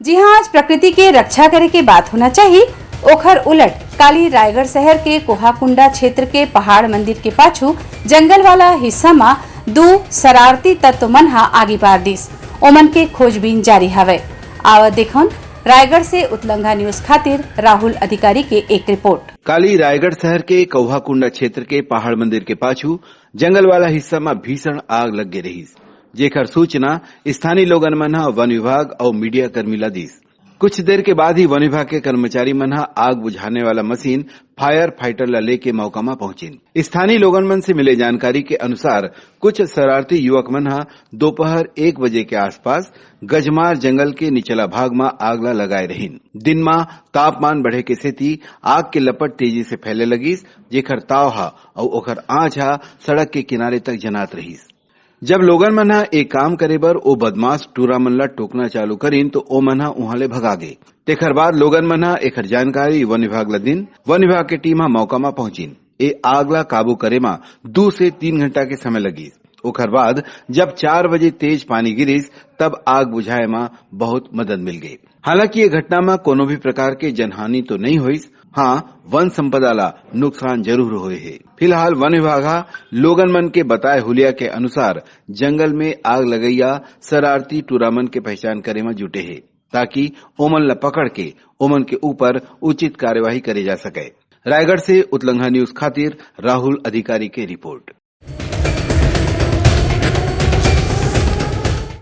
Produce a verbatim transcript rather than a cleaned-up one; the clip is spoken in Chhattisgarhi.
जी हाँ, आज प्रकृति के रक्षा करे के बात होना चाहिए। ओखर उलट काली रायगढ़ शहर के कोहाकुंडा क्षेत्र के पहाड़ मंदिर के पाछू जंगल वाला हिस्सा म दू शरारती तत्व मन ह आगी पार दिस। ओमन के खोजबीन जारी हवय। आवा देखन रायगढ़ से उतलंघा न्यूज खातिर राहुल अधिकारी के एक रिपोर्ट। काली रायगढ़ शहर के कौहाकुंडा क्षेत्र के पहाड़ मंदिर के पाछू जंगल वाला हिस्सा म भीषण आग लग गे रहिस, जेकर सूचना स्थानीय लोगन मन ह वन विभाग अउ मीडिया कर्मी ला दिस। कुछ देर के बाद ही वन विभाग के कर्मचारी मन ह आग बुझाने वाला मशीन फायर फाइटर ला लेके मौका म पहुंचिन। स्थानीय लोगन मन से मिले जानकारी के अनुसार, कुछ शरारती युवक मन ह दोपहर एक बजे के आसपास गजमार जंगल के निचला भाग म आग ला लगाए रहिन। दिन म तापमान बढ़े के सेती आग के लपट तेजी से फैले लगिस, जेकर ताव ह अउ ओकर आंच ह सड़क के किनारे तक जनात रहिस। जब लोगन मन ह ए काम करे बर ओ बदमाश टूरा मन ला टोकना चालू करिन, तो ओमन ह उहां ले भगा गे। तेखर बाद लोगन मन ह एखर जानकारी वन विभाग ला दिन। वन विभाग के टीम ह मौका म पहुंचिन। ए आग ला काबू करे म दू से तीन घंटा के समय लगिस। ओखर बाद जब चार बजे तेज पानी गिरिस, तब आग बुझाए म बहुत मदद मिल गई। हालांकि ये घटना म कोनो भी प्रकार के जनहानि तो नहीं होइस, हाँ, वन संपदा ला नुकसान जरूर होए हे। फिलहाल वन विभाग ह लोगन मन के बताए हुलिया के अनुसार जंगल में आग लगैया शरारती टूरा मन के पहचान करे म जुटे हे, ताकि ओमन ला पकड़ के ओमन के ऊपर उचित कार्यवाही करे जा सके। रायगढ़ से उतलंघा न्यूज खातिर राहुल अधिकारी के रिपोर्ट।